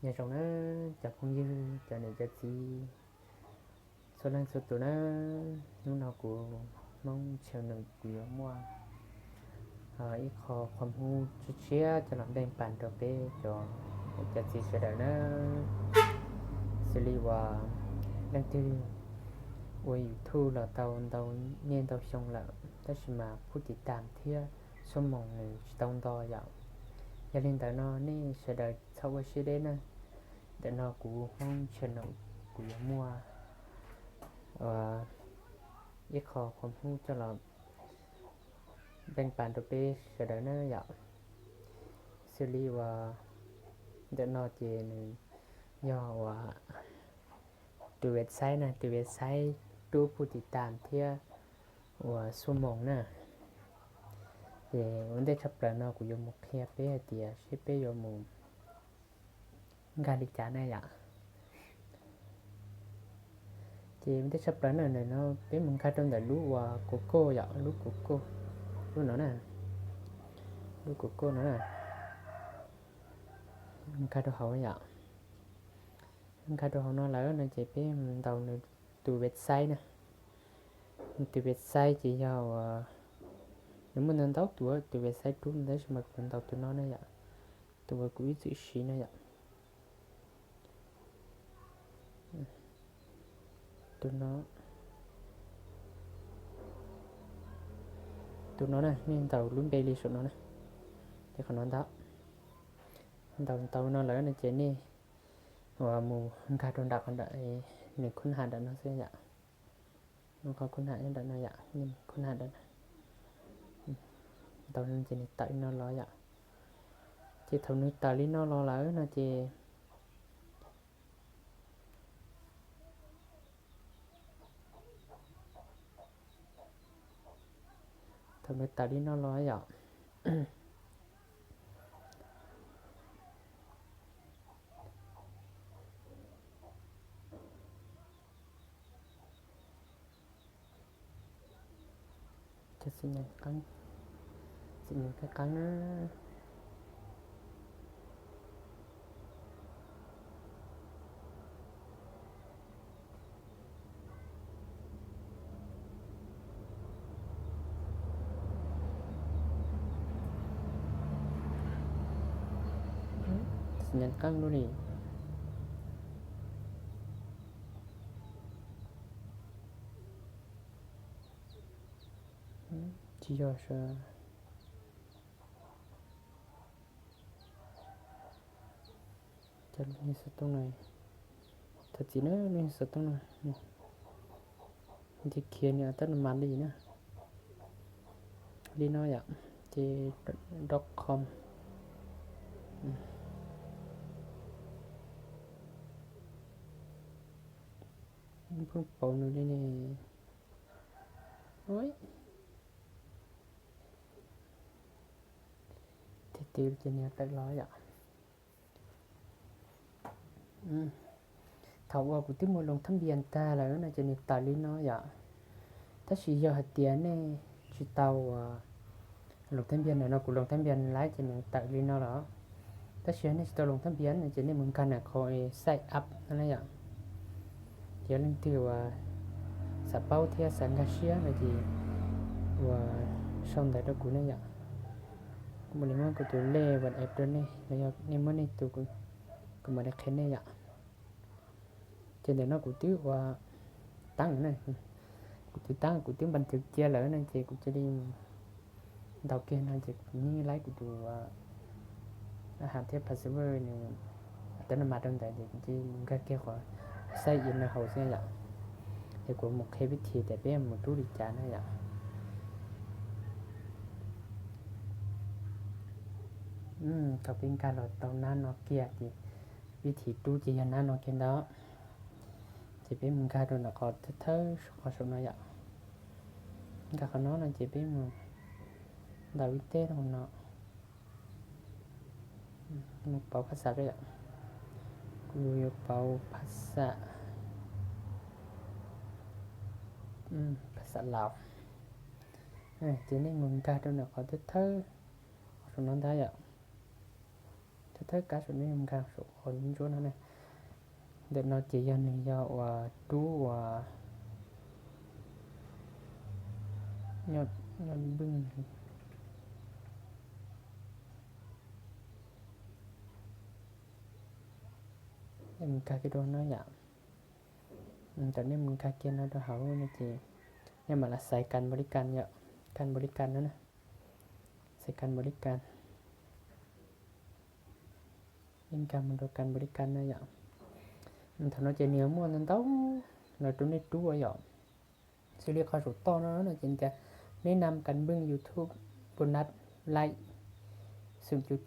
Nyob zoo na cov phooj ywg, cov niam cov txiv, txhua leej txhua tus na, hnub no kuv Hmoob channel kuv yuav muaj ib qho qhov muag tshiab tshiab coj los npeej pas rau peb cov niam cov txiv sawv daws na. Xws li uas leej twg ua YouTube los tau ntau niaj ntau xyoo lawm, tab sis mas phub tiv tam thiab xuab moos nws tsis tau nto yom. Yog li ntawd no nej sawv daws txhob ua siab deb na. Ntawm no kuv Hmoob channel kuv yuav muaj ib qho qhov muag coj los npeej pas rau peb sawv daws na yom. Xws li uas ntawm no ces nws yog uas tus website na, tus website rub phub tiv tam thiab uas xuab moos na. Ces ua ntej tshaj plaws no kuv yuav mus qhia peb hais tias seb peb yuav mus nkag li cas na yom. Ces ua ntej tshaj plaws na, ntawm no peb mus nkag rau ntawm lub uas Google yom, lub Google, lub no na, lub Google no na, nkag rau hauv yom. Nkag rau hauv no lawm no ces peb mus ntaus nws tus website na. Nws tus website ces yog uas nws muaj ntau ntau tus, tus website rub tab sis mas kuv ntaus tus no na yom, tus uas kuv ib txwm siv na yom. Tus no, tus no na, nej ntaus lub npe li saum no na, ces qhov no ntau, ntaus tau no lawm no ces nej uas mus nkag rau nram qhov nram, nws khub ham nram no xwb yom. Qhov khub ham nyob nram no yom, khub ham nram no. Ntaus no ces nws tawm li no los yom. Ces thaum nws tawm li no los lawm no ces thaum nws tawm li no los yom. Cov xim nyees qeeb, xim nyees qeeb qeeb na. Xim nyees qeeb lub li. Tsis yog sas. Cov lub niag xov tooj no, thov txim na, lub niag xov tooj no nti khiav nws tab nws mam li na. Li no yom, ces dot com. Pheej pauv nws li ne. Tis tis ces nws tawm los yom. Thaum uas kuv twb muaj loos thab npias tag lawm no ces nws tawm li no yom. Tab sis yog hais tias nej tsis tau loos thab npias, ntawm no kuv loos thab npias lawm ces nws tawm li no los. Tab sis yog nej tsis tau loos thab npias no ces nej mus nkag ntawm qhov sign up no na yom. Ces yog leej twg uas xav paub thiab xav nkag siab no ces uas sau ntawv rau kuv ne yom. Kuv mam li muab kuv tus lej WhatsApp rau nej los yog nej muab nej tus, kuv mam li qhia nej yom. Ces ntawm no kuv twb ua tab na, kuv twb tab, kuv twb npas ntws cia lawm no ces kuv cia li ntaus kiag no ces kuv yeej laib kuv tus a has thiab password nws tab no mas rau ntawd ces kuv cia li mus nkag kiag qhov sign in no hauv xwb yom. Ces kuv mus qhia vib thim tias peb mus rub li cas na yom. Thaum peb nkag los tau nab no kiag ces vib thim rub ces yog nab no kiag ntawd. Ces peb mus nkag rau ntawm qhov thawj thawj qhov saum no yom. Nkag qhov no no ces peb mus ntaus ib teg rau qhov no. Mus pauv phas xas rau yom. Kuv yuav pauv phas xas, phas xas Laus. Ces nej mus nkag rau ntawm qhov thawj thawj qhov saum no ntag yom. Thawj thawb kab saum, nej nkag saum qhov ntsuab no na. Ntawm no ces yog nws yog uas rub uas nyob npwj. Nkag kiag rau no yom. Thaum nej mus nkag kiag no rau hauv no ces nej mam li xaiv kas npaus lis kas yom, kas npaus lis kas no na, xaiv kas npaus lis kas. Nej nkag mus rau kas npaus lis kas no yom. Thaum no ces nws yuav muaj ntau ntau los rau nej rub yom. Xws li qhov saum toj no no ces tias neb nam kas npwj YouTube bonus like xoom cum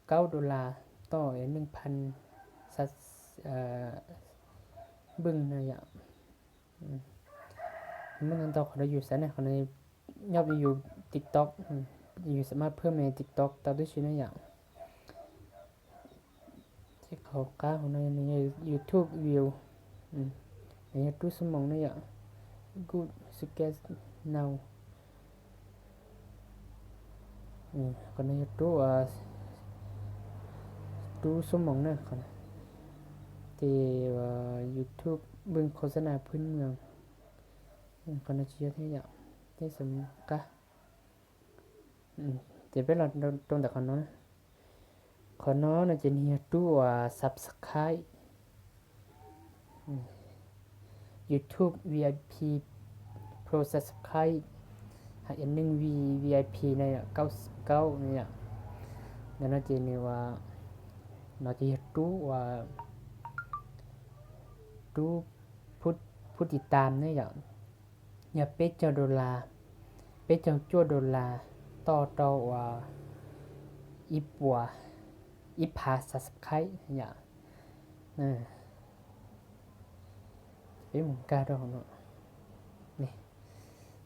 kaub dollar toj neej phan xab npwj no yom. Muaj ntau ntau qhov rau yus xaiv na, qhov no nyob rau yus TikTok, yus xam maj phwj me TikTok tau tib si na yom. Ces qhov qab hauv no nws yog YouTube view, nws yog rub xuab moos na yom. Good suggest now. Qhov no yog rub, rub xuab moos na. Ces YouTube npwj khos xab nas phwj mws, qhov no tsis yog thiab yom. Peb xam qab, ces peb los rau ntawm qhov no na. Qhov no no ces nws yog rub uas subscribe YouTube VIP Pro subscribe hais neeg VIP na yom, kaub kaub na yom. Ntawm no ces nws ua, no ces yog rub ua, rub phub tis tas ne yom, yog peb caug dollar, peb caug cuaj dollar toj rau uas ib puas, ib phav subscribe yom. Peb mus nkag rau hauv no,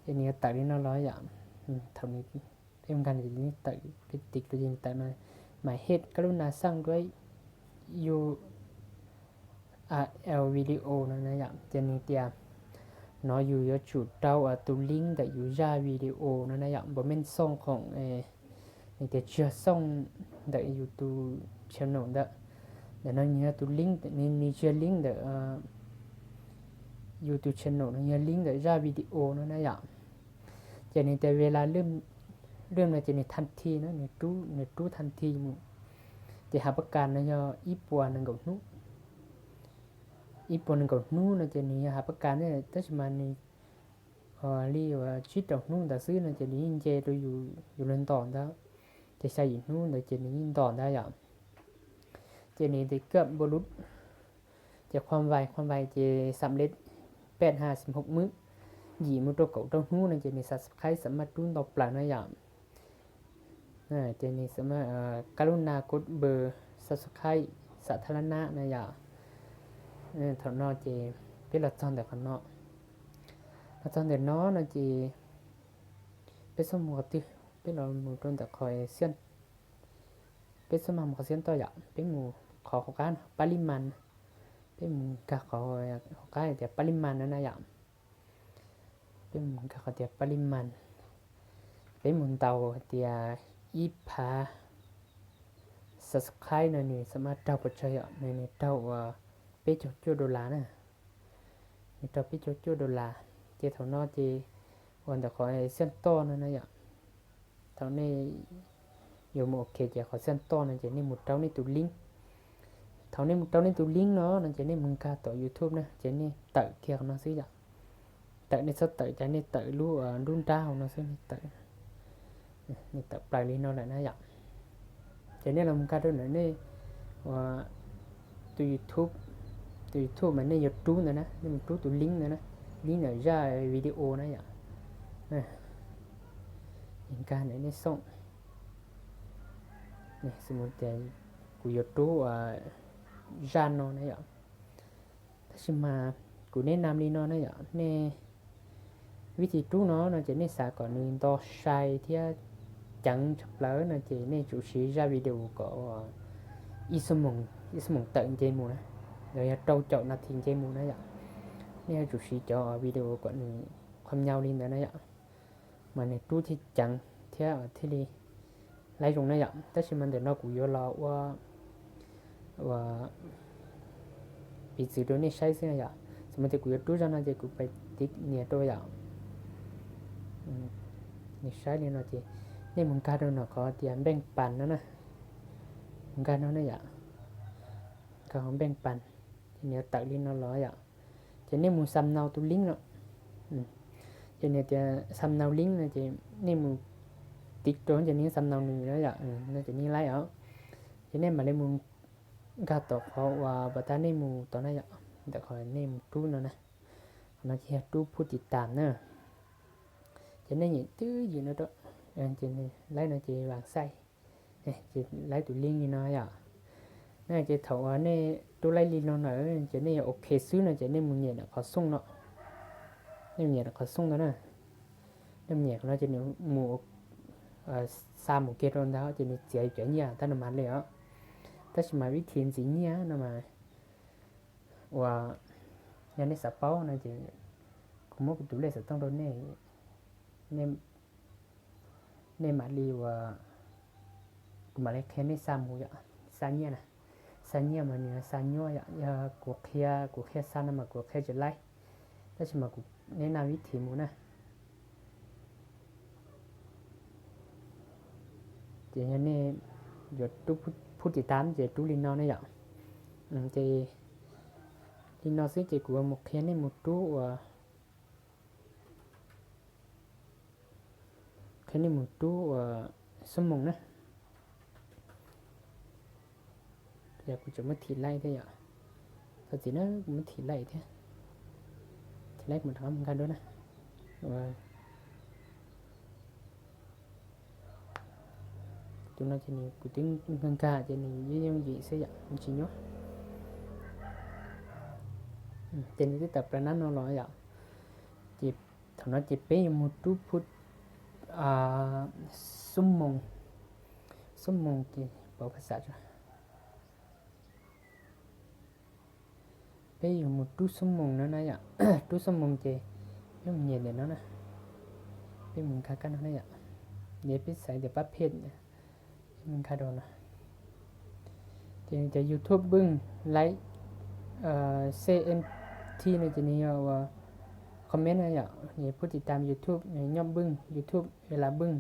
ces nws yuav tawm li no los yom. Thaum nws, peb mus nkag nws tawm, peb tiv rau ces nws tawm no, my head kab lub nas xaj duab U R L video no na yom. Ces nws tias no yus yuav tsum rau tus link ntawm yus zaj video no na yom, npau mej xooj khoom, nws tias tsis yog xooj ntawm yus tus channel ntawd. Ntawm no nws yog tus link, nws tsis yog link ntawm yus tus channel no, yog link ntawm zaj video no na yom. Ces nws tias ves las lwm no ces nws thaj thi na, nws rub thaj thi mus. Ces hav pab kas no yog ib puas nees nkaum hnub, ib puas nees nkaum hnub no ces nws yog hav pab kas ne, tab sis mas nws li tsib rau hnub ntawd xwb no ces nws yeej nce rau yus lub ntom ntawd. Ces xya yim hnub ntawd ces nws yeej ntom ntawd yom. Ces nws tias kab npau lub, ces khua vais, khua vais ces xam lej peb ha xim houm mub, yim mus rau kaum rau hnub no ces nws subscribe xam maj rub ntau plaws na yom. Ces nws xam maj kab lub nas kub npws subscribe xam thab lab nab na yom. Thaum no ces peb los txog ntawm qhov no, los txog ntawm no no ces peb xub mus qhov twg, peb los mus rau ntawm qhov xiab, peb xub maj mus qhov xiab toj yom, peb mus qhov hauv qab no pab lib mas, peb mus nkag qhov hauv qab tias pab lib mas no na yom. Peb mus nkag qhov tias pab lib mas, peb mus ntaus hais tias ib phav subscribe no nws xam maj raug pes tsawg yom, nws raug uas peb caug cuaj dollar na, nws raug peb caug cuaj dollar. Ces thaum no ces uas ntawm qhov xiab toj no na yom, thaum nej yuav mus ok ces qhov xiab toj no ces nej mus rau nej tus link. Thaum nej mus rau nej tus link no no ces nej mus nkag tom YouTube na, ces nej tawm kiag qhov no xwb yom. Tawm nej txhob tawm cas, nej tawm lub nruab nrab hauv no xwb, nej tawm, nej tawm plaws li no lawm na yom. Ces nej los nkag rau ntawm nej tus YouTube, tus YouTube mas nej yuav rub ntawd na, nej mus rub tus link ntawd na, link ntawm zaj video na yom. Nkag ntawm nej xooj, xws mus tias kuv yuav rub zaj no na yom. Tab sis mas kuv neb nam li no na yom, nej vib thib rub no no ces nej xav kom nws nto sai thiab ceev tshaj plaws no ces nej tsum siv zaj video kom ib xuab moos, ib xuab moos tawm nce mus na, los yog rau caum nas this nce mus na yom. Nej yuav tsum siv cov video kom nws qhov nyau li ntawd na yom, mas nws rub thiaj ceev thiab thiaj li laib zoo na yom. Tab sis mas ntawm no kuv yuav los ua uas piv txwv rau nej saib xwb yom. Txawm tias kuv yuav rub zog no ces kuv pais tiv nias rau yom. Nws saib li no ces nej mus nkag rau no qhov tias npeej pas no na. Mus nkag no na yom. Nkag hauv npeej pas, ces nws yuav tawm li no los yom. Ces nej mus xam nau tus link no. Ces nws tias xam nau link no ces nej mus tiv rau ces nws xam nau nws no yom, no ces nej laib os. Ces nej mam li mus nkag tom qhov uas pas tag nej mus tod na yom, ntawm qhov nej mus rub no na. Qhov no ces yog rub phub tiv tam na. Ces nej nyem twb ywm no rau, ces laib no ces vas xaij, ces laib tus link li no yom. Na ces thaum uas nej rub laib li no na, ces nej yuav ok xwb no ces nej mus nyem ntawm qhov xooj no. Nej mus nyem ntawm qhov xooj ntawd na. Nej mus nyem qhov no ces nws mus xa mus kiag rau ntawd ces nws txiav cov nyiaj tab no mas li os. Tab sis mas vib thim ntxiv nyiaj no mas uas yog nej xav paub no ces kuv muab kuv tus lej xov tooj rau nej, nej mam li uas kuv mam li qhia nej xa mus yom, xa nyiaj na. Xa nyiaj mas nws xa nyuaj yom, yog kuv qhia, kuv qhia xa no mas kuv qhia tsis laib, tab sis mas kuv neb naj vib thim mus na. Ces yog nej yuav rub phub tiv tam ces rub li no ne yom. Ces li no xwb ces kuv mus qhia nej mus rub uas, qhia nej mus rub uas xuab moos na. Yog kuv tseem muab thim laij thiab yom. Txhob txim na, kuv muab thim laij thiab. Thim laij kuv rov qab mus nkag dua na. Tus no ces nws kuv twb nkag nkag ces nws yeej yooj yim xwb yom, nws tsis nyuaj. Ces nws twb tawm plaws nab no los yom. Ces thaum no ces peb yuav mus rub phub xuab moos, xuab moos ces pauv phas xav tso. Peb yuav mus rub xuab moos no na yom. Rub xuab moos ces peb mus nyem ntawm no na. Peb mus nkag kab no na yom. Ces peb xaiv tias pab phej, peb mus nkag rau no. Ces nws tias YouTube Npwj Live C M T no ces nws yog uas comment na yom, nws phub tiv tam YouTube, nws nyob Npwj YouTube, Ela Npwj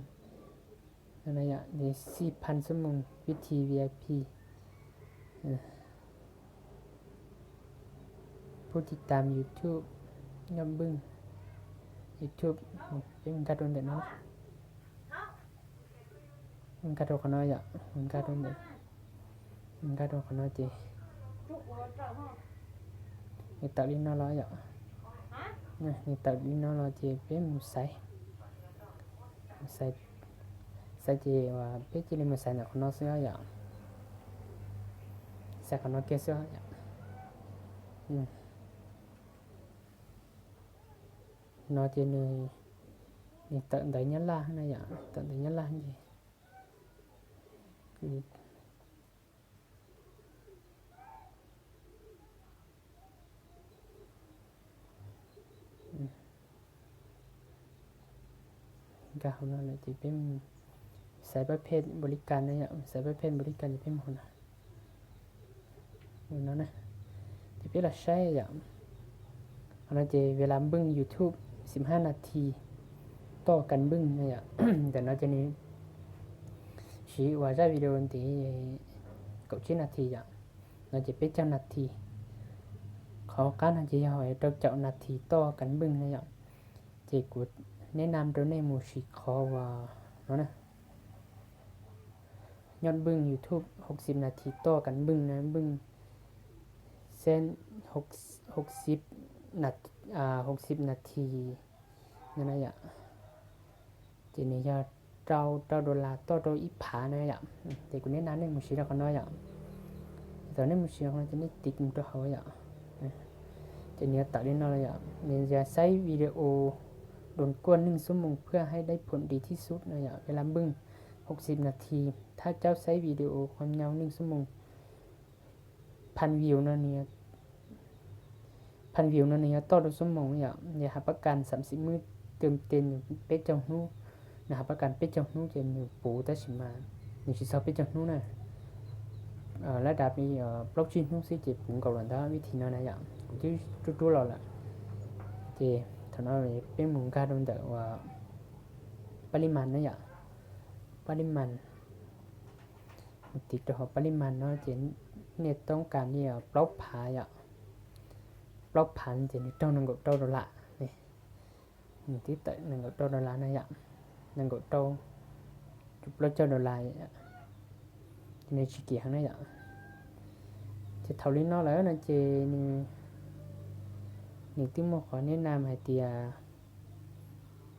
no na yom, nws xij phan xuab moos vib thim V I P. Phub tiv tam YouTube, nyob Npwj YouTube, peb mus nkag rau ntawm no. Nkag rau qhov no yom, nkag rau ntawm, nkag rau qhov no ces nws tawm li no los yom. Nws tawm li no los ces peb mus xaiv, mus xaiv, xaiv ces peb cia li mus xaiv ntawm qhov no xwb yom. Xaiv qhov no kiag xwb yom. No ces nws, nws tawm ntawv Nyab Laj na yom, tawm ntawv Nyab Laj ces nkag hauv no lawm ces peb xaiv pab phej npaum li cas na yom, xaiv pab phej npaum li cas ces peb mus hauv no. Mus no na, ces peb los saib yom. Qhov no ces ves las npwj YouTube xib hab nas this toj kas npwj na yom. Ntawm no ces nws siv ua zaj video ntev kaum tsib nas this yom. No ces peb caug nas this. Qhov qab no ces yog rau caum nas this toj kas npwj na yom. Ces kuv neb nam rau nej mus siv qhov uas no na. Nyob npwj YouTube hauv xib nas this toj kas npwj na, npwj xeb hauv xib, hauv xib nas this no na yom. Ces nws yog rau, rau dollar toj rau ib phav na yom. Ces kuv neb nam nej mus siv rau qhov no yom. Thaum nej mus siv qhov no ces nej tiv mus rau hauv yom. Ces nws yuav tawm li no yom, nws yog saib video đột quang neeg xuab moos phwj haib dai phum dis thib xub no yom, ves las npwj hauv xib nas this thab caub saib video qhov nyau neeg xuab moos. Phan view no nws, phan view no nws yog toj rau xuab moos yom, nws has pab kas xam xim mwb tes nws peb caug hnub, nws has pab kas peb caug hnub ces nws puv tab sis mas nws tsis txog peb caug hnub na. lab dav li plaub tsib hnub xwb ces puv nkaus lawm ntag vib thim no na yom. Kuv twb rub rub los lawm. Ces thaum no peb mus nkag rau ntawm uas pab lib mas na yom. Pab lib mas, mus tiv rau hauv pab lib mas no ces nej toob kas li plaub phav yom. Plaub phav ces nws raug nees nkaum rau dollar. Nws twb tawm nees nkaum rau dollar na yom. Nees nkaum rau, plaub caug dollar, ces nws tsis kim heev na yom. Ces thaum li no lawm no ces nws, nws twb muaj qhov niab nam hais tias,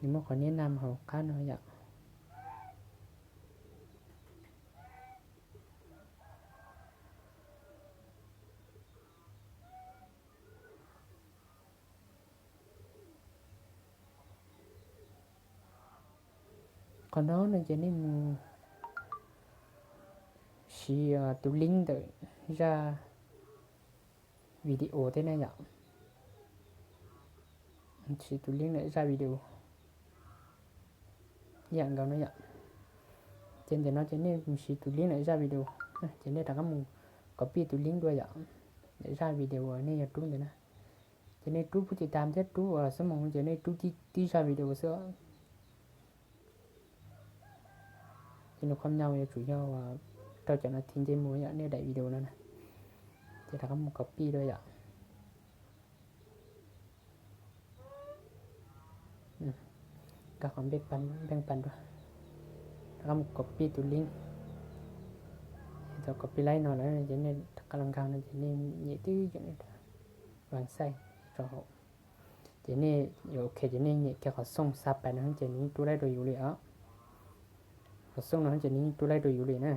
nws muaj qhov niab nam hauv qab no yom. Qhov no no ces nej mus siv tus link ntawm zaj video thiab na yom. Siv tus link ntawm zaj video ib yam nkaus no yom. Ces ntawm no ces nej mus siv tus link ntawm zaj video, ces nej rov qab mus copy tus link dua yom, ntawm zaj video uas nej yog rub ntawd na. Ces nej rub pub tis tas thiab rub uas xab moos ces nej rub tib zaj video xwb. Ces nws qhov nyau yuav tsum yog rau cov no thiv nce mus yom, nej daim video no na. Ces rov qab mus copy dua yom. Nkag qhov npeej pan dua, rov qab mus copy tus link. Thaum copy lawm no lawm ces nej rov qab los nkag no ces nej nyem twb yog vas xaij rau hauv. Ces nej yuav ok ces nej nyem kiag qhov xooj xa pais no ces nws yeej rub laib rau yus li os. Qhov xooj no ces nws yeej rub laib rau yus li na.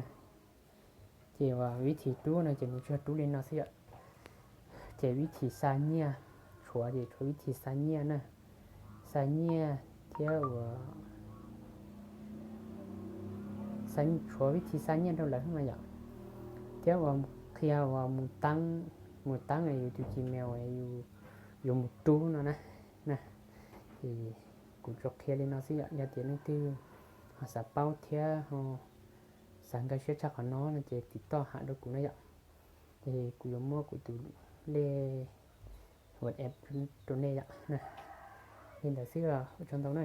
Ces uas vib thim rub no ces nws tsuas rub li no xwb yom. Ces vib thim xa nyiaj, tshuav ces tshuav vib thim xa nyiaj na, xa nyiaj thiab uas, tshuav vib thim xa nyiaj rau lawv no yom. Thiab uas qhia uas mus taab, mus taab yus tus Gmail uas yuav mus rub no na. Ces kuv tsuas qhia li no xwb yom, yog tias leej twg ho xav paub thiab ho xav nkag siab tshaj qhov no no ces tiv toj ham rau kuv na yom. Ces kuv yuav muab kuv tus lej WhatsApp rau nej yom. Li ntawd xwb, ua tsaug ntau na.